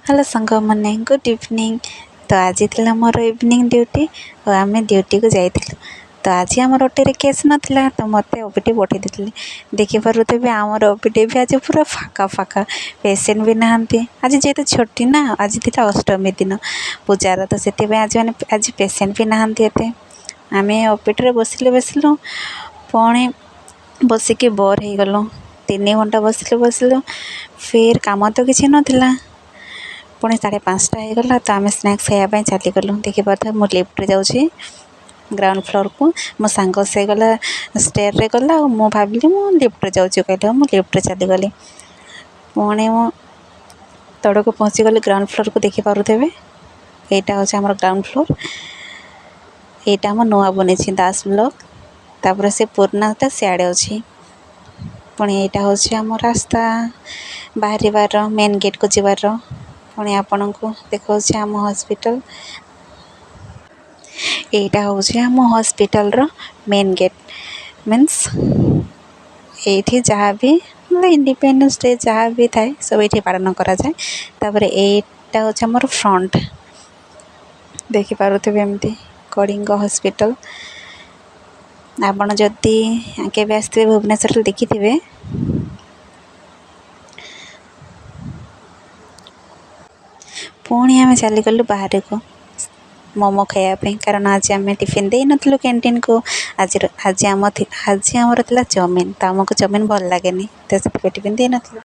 Hello ସାଙ୍ଗମାନେ, good evening. ତ ଆଜି ଥିଲା ମୋର ଇଭିନିଂ ଡ୍ୟୁଟି ଆଉ ଆମେ ଡ୍ୟୁଟିକୁ ଯାଇଥିଲୁ। ତ ଆଜି ଆମର ଓଟିରେ କେସ୍ ନଥିଲା, ତ ମୋତେ ଓପିଟି ପଠାଇ ଦେଇଥିଲେ। ଦେଖିପାରୁଥିବେ, ଆମର ଓପିଟି ବି ଆଜି ପୁରା ଫାଙ୍କା ଫାଙ୍କା, ପେସେଣ୍ଟ ବି ନାହାନ୍ତି। ଆଜି ଯେହେତୁ ଛୁଟି ନା, ଆଜି ଥିଲା ଅଷ୍ଟମୀ ଦିନ ପୂଜାର, ତ ସେଥିପାଇଁ ଆଜି ମାନେ ଆଜି ପେସେଣ୍ଟ ବି ନାହାନ୍ତି ଏତେ। ଆମେ ଓପିଟିରେ ବସିଲୁ ବସିଲୁ, ପୁଣି ବସିକି ବୋର୍ ହେଇଗଲୁ। 3 ଘଣ୍ଟା ବସିଲୁ ବସିଲୁ, ଫେର୍ କାମ ତ କିଛି ନଥିଲା। ପୁଣି 5:30 ହେଇଗଲା, ତ ଆମେ ସ୍ନାକ୍ସ ଖାଇବା ପାଇଁ ଚାଲିଗଲୁ। ଦେଖିପାରୁଥିବେ, ମୁଁ ଲିଫ୍ଟରେ ଯାଉଛି ଗ୍ରାଉଣ୍ଡ ଫ୍ଲୋର୍କୁ। ମୋ ସାଙ୍ଗ ସେ ଗଲା ଷ୍ଟେୟାର୍ରେ ଗଲା ଆଉ ମୁଁ ଭାବିଲି ମୁଁ ଲିଫ୍ଟରେ ଯାଉଛି କହିଲେ, ମୁଁ ଲିଫ୍ଟରେ ଚାଲିଗଲି। ପୁଣି ମୁଁ ତଳକୁ ପହଞ୍ଚିଗଲି, ଗ୍ରାଉଣ୍ଡ ଫ୍ଲୋର୍କୁ। ଦେଖିପାରୁଥିବେ, ଏଇଟା ହେଉଛି ଆମର ଗ୍ରାଉଣ୍ଡ ଫ୍ଲୋର୍। ଏଇଟା ଆମ ନୂଆ ବନିଛି ଦାସ ବ୍ଲକ୍, ତାପରେ ସେ ପୁରୁଣାଟା ସିଆଡ଼େ ଅଛି। ପୁଣି ଏଇଟା ହେଉଛି ଆମ ରାସ୍ତା ବାହାରିବାର, ମେନ୍ ଗେଟ୍କୁ ଯିବାର। ପୁଣି ଆପଣଙ୍କୁ ଦେଖାଉଛି ଆମ ହସ୍ପିଟାଲ। ଏଇଟା ହେଉଛି ଆମ ହସ୍ପିଟାଲର ମେନ୍ ଗେଟ୍। ମିନ୍ସ ଏଇଠି ଯାହା ବି ଇଣ୍ଡିପେଣ୍ଡେନ୍ସ ଡେ ଯାହା ବି ଥାଏ, ସବୁ ଏଇଠି ପାଳନ କରାଯାଏ। ତାପରେ ଏଇଟା ହେଉଛି ଆମର ଫ୍ରଣ୍ଟ, ଦେଖିପାରୁଥିବେ ଏମିତି କଳିଙ୍ଗ ହସ୍ପିଟାଲ। ଆପଣ ଯଦି କେବେ ଆସିଥିବେ ଭୁବନେଶ୍ୱରରେ, ଦେଖିଥିବେ। ପୁଣି ଆମେ ଚାଲିଗଲୁ ବାହାରକୁ ମୋମୋ ଖାଇବା ପାଇଁ, କାରଣ ଆଜି ଆମେ ଟିଫିନ୍ ଦେଇନଥିଲୁ କ୍ୟାଣ୍ଟିନ୍କୁ। ଆଜିର ଆଜି ଆମ ଆଜି ଆମର ଥିଲା ଚାଉମିନ୍, ତ ଆମକୁ ଚାଉମିନ୍ ଭଲ ଲାଗେନି, ତ ସେଥିପାଇଁ ଟିଫିନ୍ ଦେଇନଥିଲୁ।